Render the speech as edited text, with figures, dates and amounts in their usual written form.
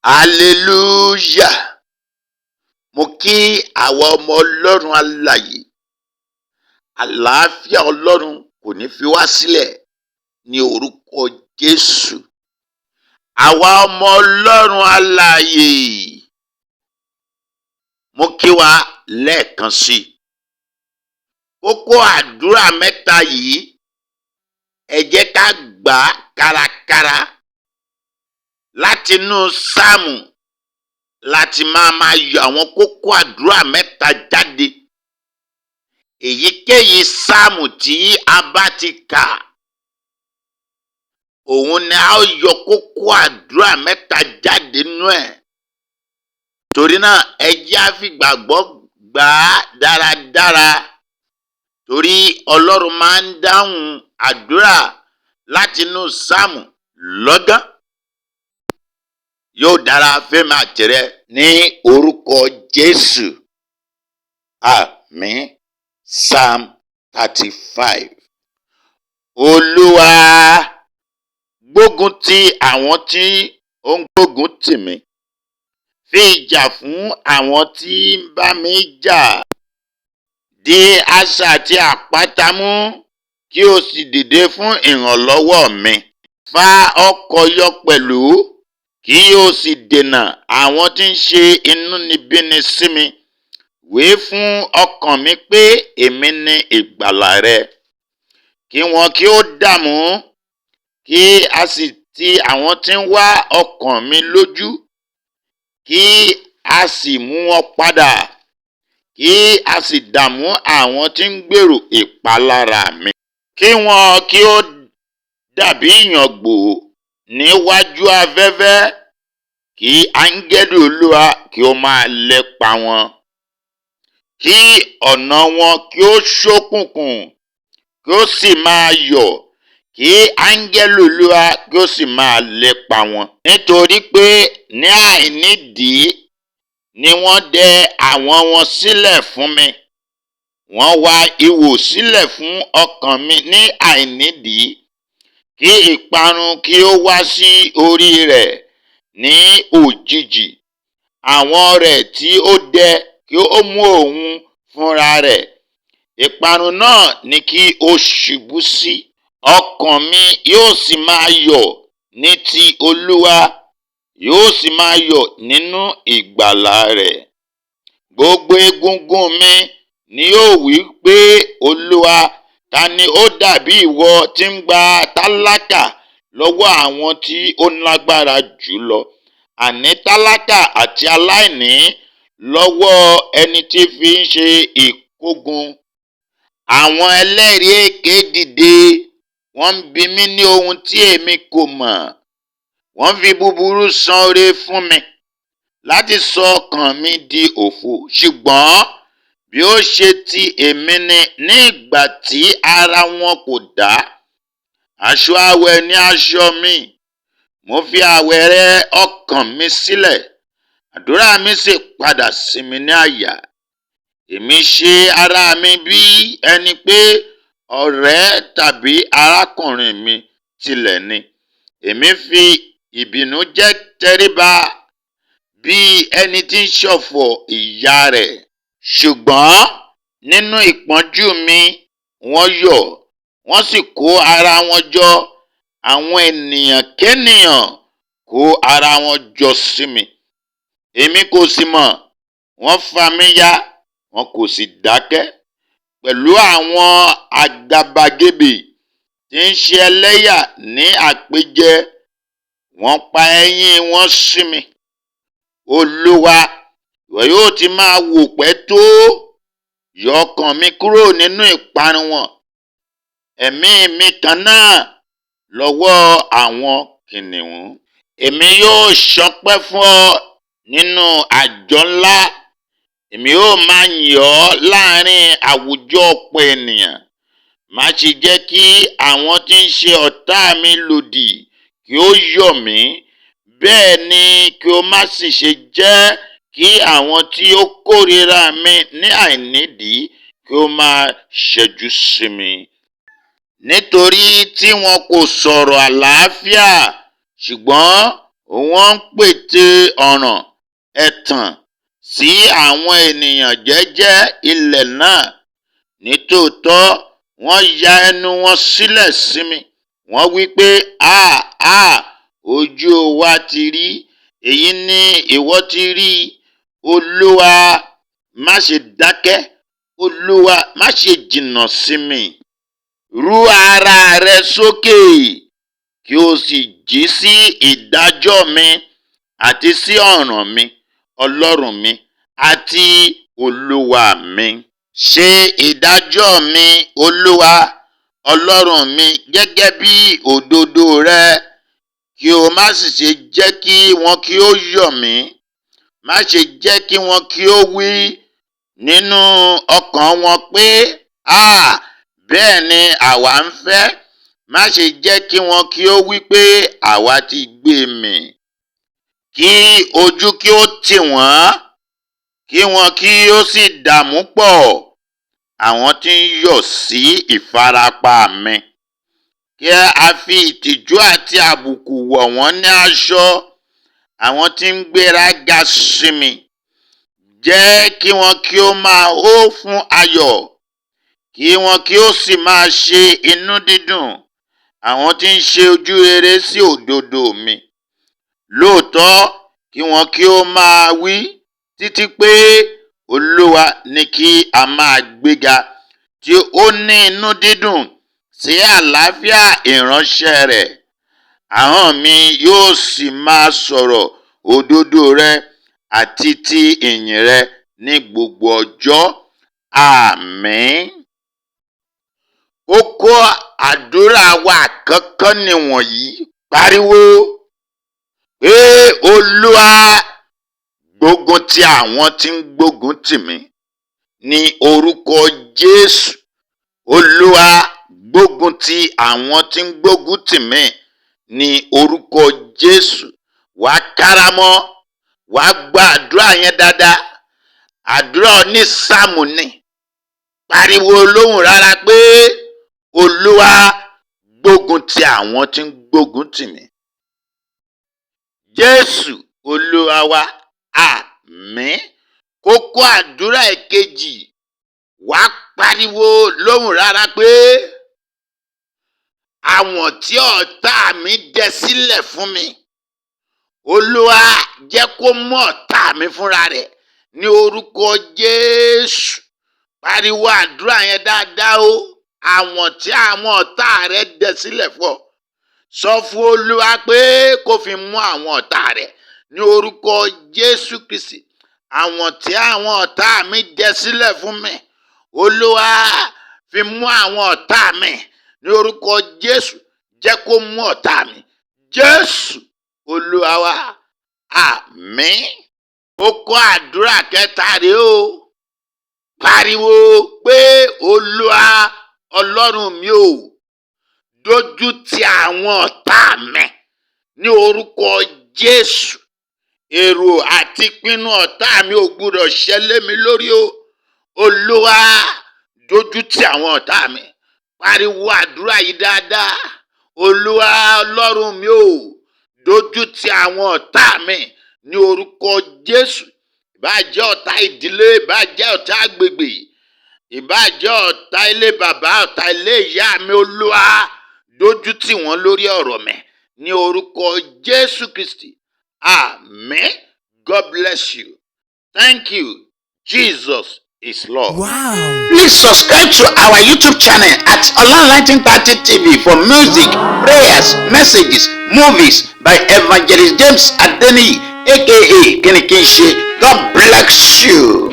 Hallelujah! Mo kí àwa ọmọ Ọlọ́run alààyè. Àlàáfíà Ọlọ́run kò ní fi wá sílẹ̀ ní orúkọ Jésù. Àwa ọmọ Ọlọ́run alààyè. Mo kí wa lẹ́ẹ̀kan sí i. Kókó àdúrà mẹ́ta yìí, ẹ jẹ́ ká gbà á kárakára. Látinú Sáàmù láti máa máa yọ àwọn kókó àdúrà mẹ́ta jáde. Èyíkéyìí sáàmù tí a bá ti kà, òun ni a ó yọ kókó àdúrà mẹ́ta jáde nínú ẹ̀. Torí náà, ẹ jẹ́ á fìgbàgbọ́ gbà á dáradára, torí Ọlọ́run máa ń dáhùn àdúrà látinú sáàmù lọ́gán. Yóò dára fémi àtìrẹ ní orúkọ Jésù. Àmín. Psalm 35. Olúwa, gbógun ti àwọn tí ó ń gbógun tì mí. Fi ìjà fún àwọn tí ń bá mi jà. Di asà àti àpáta mú, kí o sì dìde fún ìrànlọ́wọ́ mi. Fa ọkọ̀ yọ pẹ̀lú, kí o sì dènà àwọn tí ń ṣe inúnibíni sí mi. Wí fún ọkàn mi pé, èmi ni ìgbàlà rẹ. Kí wọn kí ó dààmú, kí a sì ti àwọn tí ń wá ọkàn mi lójú, kí a sì mú wọn padà, kí a sì dààmú àwọn tí ń gbèrò ìpalára mi. Kí wọn kí ó dàbí ìyàngbò níwájú afẹ́fẹ́, kí áńgẹ́lì Olúwa kí ó máa lépa wọn. Kí ọ̀nà wọn kí ó ṣókùnkùn, kí ó sì máa yọ̀, kí áńgẹ́lì Olúwa kí ó sì máa lépa wọn. Nítorí pé ní àìnídìí ni wọ́n dẹ àwọ̀n wọn sílẹ̀ fún mi. Wọ́n wa ihò sílẹ̀ fún ọkàn mi ní àìnídìí, kí ìparun kí ó wá sí orí rẹ̀ ní òjijì. Àwọn rẹ̀ tí ó dẹ kí ó mú òun fúnra rẹ̀. Ìparun náà ni kí ó ṣubú sí. Ọkàn mi yóò sì máa yọ̀ ní ti Olúwa, yóò sì máa yọ̀ nínú ìgbàlà rẹ̀. Gbogbo egungun mi ni yóò wí pé, Olúwa, ta ni ó dàbí ìwọ tí ń gba tálákà lọ́wọ́ àwọn tí ó lágbára jù lọ, àní tálákà àti aláìní lọ́wọ́ ẹni tí fi ń ṣe ìkógun. Àwọn ẹlẹ́rìí èké dìde, wọ́n ń bi mí ní ohun tí èmi kò mọ̀. Wọ́n fi búburú san oore fún mi láti sọ ọkàn mi di òfo. Ṣùgbọ́n bí ó ṣe ti èmi ni, ní ìgbà tí ara wọn kò dá, aṣọ àwẹ̀ ní aṣọ mi. Mo fi àwẹ̀ rẹ ọkàn mi sílẹ̀, àdúrà mi sì padà sí mi ní àyà. Èmi ṣe ara mi bí ẹni pé ọ̀rẹ́ tàbí arákùnrin mi tilẹ̀ ni. Èmi fi ìbìnújẹ́ tẹríba bí ẹni tí ń ṣọ̀fọ̀ ìyá rẹ̀. Ṣùgbọ́n nínú ìpọ́njú mi wọ́n yọ̀, wọ́n sì kó ara wọn jọ. Àwọn ènìyàn kénìyàn kó ara wọn jọ sí mi. Èmi kò sì mọ̀, wọ́n fa mí ya, wọn kò sì dákẹ́. Pẹ̀lú àwọn àgàbàgebè tí ń ṣe ẹlẹ́yà ní àpèjẹ, wọ́n pa eyín wọn sí mi. Olúwa, ìwọ yóò ti máa wò pẹ́ tó. Yọ ọkàn mi kúrò nínú ìparun wọn. Ẹ̀mí mi kan náà lọ́wọ́ àwọn kìnnìún. Èmi yóò ṣọpẹ́ fún ọ nínú àjọ ńlá. Èmi yóò máa yìn ọ́ láàrin àwùjọ ọ̀pọ̀ ènìyàn. Má ṣe jẹ́ kí àwọn tí ń ṣe ọ̀tá mi lòdì kí ó yọ̀ mí. Bẹ́ẹ̀ ni kí o má sì ṣe jẹ́ kí àwọn tí ó kórìíra mi ní àìnídìí kí ó máa ṣẹ́jú sí mi. Nítorí tí wọn kò sọ̀rọ̀ àlàáfíà, ṣùgbọ́n Wọ́n ń pète ọ̀ràn ẹ̀tàn sí àwọn ènìyàn jẹ́jẹ́ ilẹ̀ náà. Nítòótọ́ wọ́n ya ẹnu wọn sílẹ̀ sí mi. Wọ́n wí pé, "Háà! Háà! Ojú wa ti rí." Èyí ni ìwọ ti rí. Olúwa, má ṣe dákẹ́. Olúwa, má ṣe jìnnà sí mi. Rú ara rẹ sókè, kí o sì jí sí ìdájọ́ mi àti sí ọ̀ràn mi, Ọlọ́run mi àti Olúwa mi. Ṣe ìdájọ́ mi, Olúwa, Ọlọ́run mi, gẹ́gẹ́ bí òdodo rẹ, kí o má sì ṣe jẹ́ kí wọn kí ó yọ̀ mí. Má ṣe jẹ́ kí wọn kí ó wí nínú ọkàn wọn pé, "Háà! Bẹ́ẹ̀ ni àwa ń fẹ́." Má ṣe jẹ́ kí wọn kí ó wí pé, "Àwa ti gbé mì." Kí ojú kí ó tì wọ́n, kí wọn kí ó sì dààmú pọ̀, àwọn tí ń yọ̀ sí ìfarapa mi. Kí a fi ìtìjú àti àbùkù wọ̀ wọ́n ní aṣọ, àwọn tí ń gbéraga sí mi. Jẹ́ kí wọn kí ó máa hó fún ayọ̀, kí wọn kí ó sì máa ṣe inú dídùn, àwọn tí ń ṣe ojú rere sí òdodo mi. Lóòótọ́ kí wọn kí ó máa wí títí pé, Olúwa ni kí a máa gbéga, tí ó ní inú dídùn sí àlàáfíà ìránṣẹ́ rẹ̀. Ahọ́n mi yóò sì máa sọ̀rọ̀ òdodo rẹ àti ti ìyìn rẹ ní gbogbo ọjọ́. Àmín. Kókó àdúrà wa àkọ́kọ́ nìwọ̀nyí. Pariwo pé, Olúwa, gbógun ti àwọn tí ń gbógun tì mí. Ní orúkọ Jésù. Olúwa, gbógun ti àwọn tí ń gbógun tì mí. Ní orúkọ Jésù. Wà á káramọ́, wà á gba àdúrà yẹn dáadáa. Àdúrà onísàmù ni. Pariwo lóhùn rárá pé, Olúwa, gbógun ti àwọn tí ń gbógun tì mí. Jésù Olúwa wa. Àmín. Kókó àdúrà èkejì, wà á pariwo lóhùn rárá pé, àwọn tí ọ̀tá mi dẹ sílẹ̀ fún mi, Olúwa, jẹ́ kó mú ọ̀tá mi fúnra rẹ̀. Ní orúkọ Jésù. Pariwo àdúrà yẹn dáadáa o. Àwọn tí àwọn ọ̀tá rẹ dẹ sílẹ̀ fún ọ, sọ fún Olúwa pé kó fi mú àwọn ọ̀tá rẹ. Ní orúkọ Jésù Kristi. Àwọn tí àwọn ọ̀tá mi dẹ sílẹ̀ fún mi, Olúwa, fi mú àwọn ọ̀tá mi. Ní orúkọ Jésù, jẹ́ kó mú ọ̀tá mi. Jésù Olúwa wa. Àmín. Kókó àdúrà kẹta rèé o. Pariwo pé, Olúwa Ọlọ́run mi ò, dójú ti àwọn ọ̀tá mi. Ní orúkọ Jésù. Èrò àti pinnu ọ̀tá mi ò gbúdọ̀ ṣẹ lé mi lórí o. Olúwa, dójú ti àwọn ọ̀tá mi. Pariwo àdúrà yìí dáadáa. Olúwa Ọlọ́run mi ò, dójú ti àwọn ọ̀tá mi. Ní orúkọ Jésù. Ìbá jẹ́ ọ̀tá ìdílé, ìbá jẹ́ ọ̀tá agbègbè, ìbá jẹ́ ọ̀tá ilé bàbá, ọ̀tá ilé ìyá mi, Olúwa, dójú tì wọ́n lórí ọ̀rọ̀ mi. Ní orúkọ Jésù Kristi. Àmín. God bless you. Thank you. Jesus is Lord. Wow. Please subscribe to our YouTube channel at Online 1930 TV for music, prayers, messages, movies by Evangelist James Adeniyi, aka Kinikinse. God bless you.